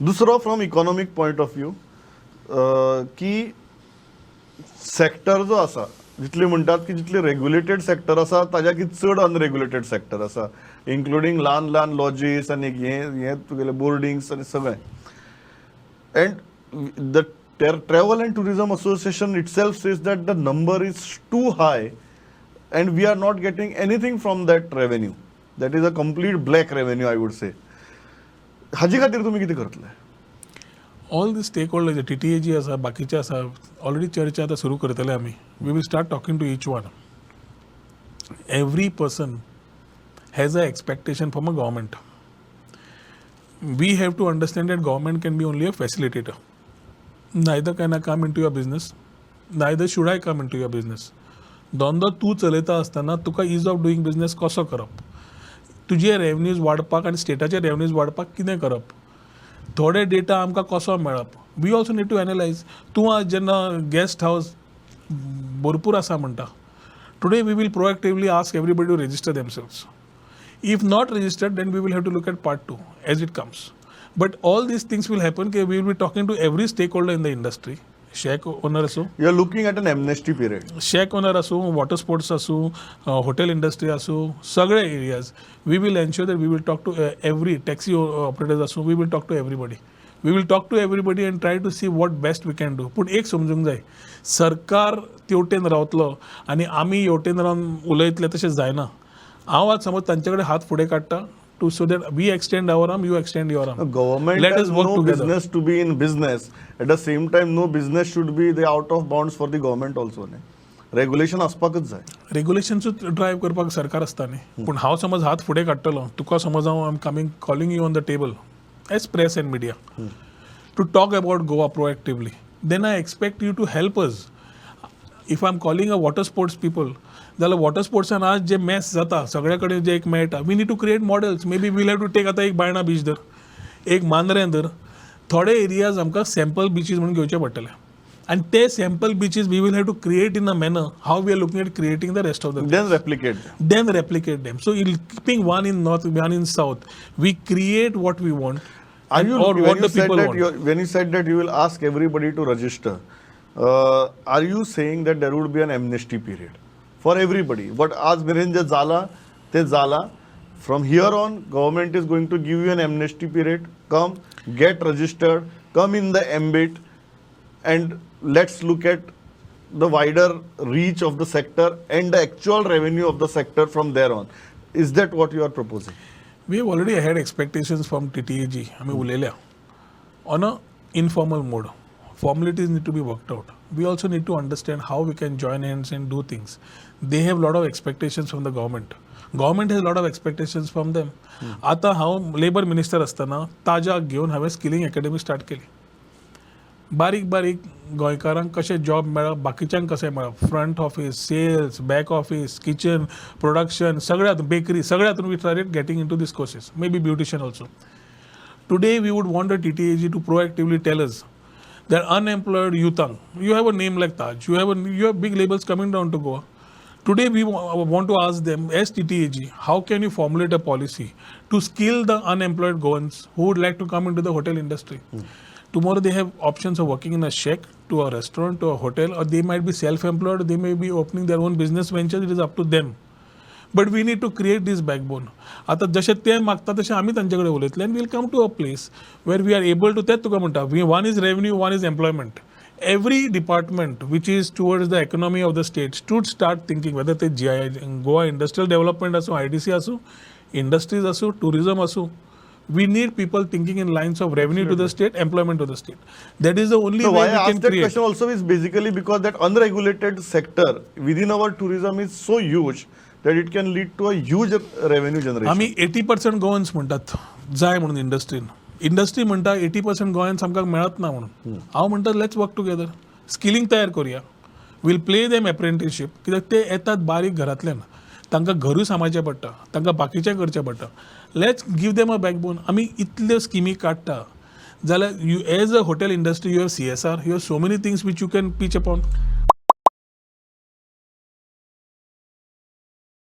दुसरो, from economic point of view की sector जो आसा, जितले म्हणटात की जितले रेग्युलेटेड सेक्टर आसा, ताज्याकी चड अनरेग्युलेटेड सेक्टर आसा, इन्क्लुडींग ल्हान ल्हान लॉजीस आनी हे हे तुगेले बोर्डिंग्स आनी सगळें. And the Travel and Tourism Association itself says that the number is too high and we are not getting anything from that revenue. That is a complete black revenue, I would say. हाजे खातीर तुमी कितें करतले? All the stake holder, TTAG आसा, बाकीचे आसा, already चर्चा आतां सुरू करतले आमी. We will start talking to each one. Every person has a expectation from a government. We have to understand that government can be only a facilitator. Neither can I come into your business, neither should I come into your business. धंदो तूं चलयता आसतना तुका is of doing business कसो करप, तुजे revenues वाडपाक आनी स्टेटाचे रेवन्यूज वाडपाक कितें करप, थोडे डेटा आमकां कसो मेळप, we also need to analyze. तूं आज जेन्ना गेस्ट हावस भरपूर आसा म्हणटा, today we will proactively ask everybody to register themselves. If not registered, then we will have to look at part two as it comes. But all these things will happen. We will be talking to every stakeholder in the industry. Shack owner आसूं, You are looking at an amnesty period. Shack owner आसूं, water sports आसूं, hotel industry आसूं, सगळे areas, we will ensure that we will talk to every taxi operators आसूं, we will talk to everybody. We will talk to everybody and try to see what best we can do. पूण एक समजूंक जाय, सरकार तेवटेन रावतलो आनी आमी हेवटेन रावन उलयतले, तशें जायना. हांव आज समज तांचे कडेन हात फुडें काडटा to so that we extend our arm, you extend your arm. Government Let has us work no together. Business to be in business. At the same time, no business should be the out of bounds for the government also. न्ही, regulation आसपाकच जाय. रेग्युलेशन्सूच drive करपाक सरकार आसता न्ही. पूण हांव समज हात फुडें काडटलो, तुका समज हांव, I'm coming, calling you on the table as press and media to talk about Goa proactively, then I expect you to help us. If I am calling a water sports people, जाल्यार water स्पोर्ट्सान आज जे mass जाता, सगळे कडेन जे एक मेळटा, we need to create models. Maybe we'll have to take, आतां एक Baina beach धर, एक मांद्रें धर, थोडे एरियाज आमकां सॅम्पल बिचीस म्हणून घेवचे पडटले आनी ते sample beaches we will have to create in a manner how we are looking at creating the rest of the then replicate. Then replicate them. So, in keeping one in north, one in south, we create what we want Are and you or when what you the said people that want. When you said that you will ask everybody to register, are you saying that there would be an amnesty period for everybody? But आज मेरेन जे जाला ते जाला. From here on, government is going to give you an amnesty period. Come, get registered, come in the ambit, and let's look at the wider reach of the sector and the actual revenue of the sector from there on. Is that what you are proposing? We have already had expectations from TTAG, आमी उलयल्या on a informal mode. Formalities need to be worked out. We also need to understand how we can join hands and do things. They have lot of expectations from the government. Government has lot of expectations from them. आतां हांव labour minister आसतना ताज्याक घेवन हांवें skilling academy start केली. बारीक बारीक गोंयकारांक कशें जॉब मेळप, बाकीच्यांक कशें मेळप, front office, sales, back office, kitchen, production, सगळ्यात, बेकरी, सगळ्यातून we try getting into this courses, maybe beautician also. Today we would want the TTAG to proactively tell us that unemployed youthang, you have a name like Taj, you have big labels coming down to Goa. Today we want to ask them as TTAG, how can you formulate a policy to skill the unemployed Goans who would like to come into the hotel industry? Tomorrow they have options of working in a shack, to a restaurant, to a hotel, or they might be self-employed, they may be opening their own business ventures. It is up to them. But we need to create this backbone. आतां जशें ते मागता तशें आमी तांचे कडेन उलयतले and we'll come to a place where we are able to, तेच तुका म्हणटा, we one is revenue, one is employment. Every department which is towards the economy of the state should start thinking, whether ते GI Goa industrial development आसूं, IDC आसूं, industries आसूं, tourism आसूं, we need people thinking in lines of revenue to the state, employment to the state. That is the only So way why we I can asked that create. Question also is basically because that unregulated sector within our tourism is so huge that it can lead to a huge revenue generation. आमी एटी percent Goans म्हणटात जाय म्हणून इंडस्ट्रीन. Industry म्हणटा एटी percent Goans आमकां मेळत ना म्हणून. हांव म्हणटा, let's work together. Skilling तयार करुया. We'll pay them apprenticeship, कित्याक ते येतात बारीक घरांतल्यान, तांकां घरूय सांबाळचें पडटा, तांकां बाकीचें करचें पडटा. Let's give them a backbone. आमी इतल्यो स्किमी काडटा जाल्यार you as a hotel industry, you have CSR, you have so many things which you can pitch upon.